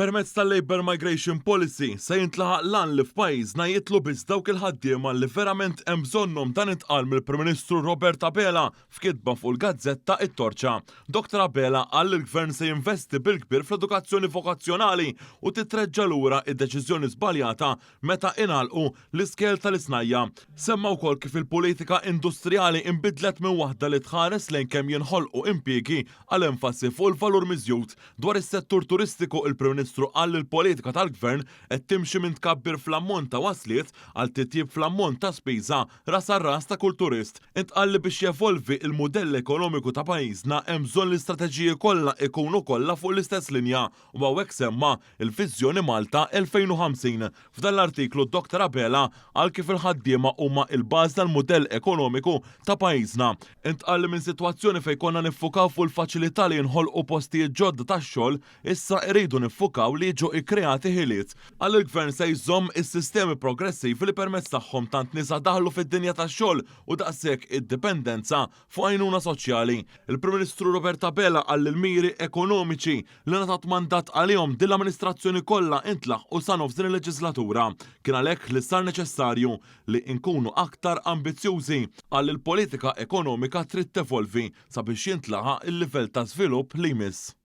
Permezz tal-Labour Migration Policy se jintlaħaq l-għan li f'pajjiżna jidħlu biss dawk il-ħaddiema li verament hemm bżonnhom dan intqal mill-Prim Ministru Robert Abela f'kitba fuq il-gazzetta It-Torċa. Dr Abela qal li l-Gvern se jinvesti bil-kbir fl-edukazzjoni vokazzjonali u titreġġa' lura id-deċiżjoni żbaljata meta ingħalqu l-iskejjel tal-isnajja'. Semma wkoll kif il-politika industrijali inbidlet minn waħda li tħares lejn kemm jinħolqu impjiegi għal enfasi fuq il-valur miżjud. Dwar is-settur turistiku il-Prim Ministru qal li l-politika tal-Gvern qed timxi minn tkabbir fl-ammont ta' wasliet għal titjib fl-ammont ta' spiża ras għal ras ta' kull turist. Intqal li biex jevolvi il-mudell ekonomiku ta' pajjiżna hemm bżonn li l-istrateġiji kollha ikunu kollha fuq l-istess linja u hawnhekk semma l-Viżjoni Malta 2050. F'dan l-artiklu Dr Abela qal kif il-ħaddiema huma l-bażi tal-mudell ekonomiku ta' pajjiżna. Intqal li minn sitwazzjoni fejn konna niffukaw fuq il-faċilità li jinħolqu postijiet ġodda tax-xogħol, issa irridu niffukaw li jiġu kkreati ħiliet. Qal li l-Gvern se jżomm is-sistemi progressivi li permezz tagħhom tant nisa daħlu fid-dinja tax-xogħol u daqshekk id-dipendenza fuq għajnuna soċjali. Il-Prim Ministru Robert Abela qal li l-miri ekonomiċi li ngħatat mandat għalihom din l-amministrazzjoni kollha intlaħqu sa nofs din il-leġislatura. Kien għalhekk li sar neċessarju li nkunu aktar ambizzjużi. Qal li l-politika ekonomika trid tevolvi sabiex jintlaħaq il-livell ta' żvilupp li jmiss.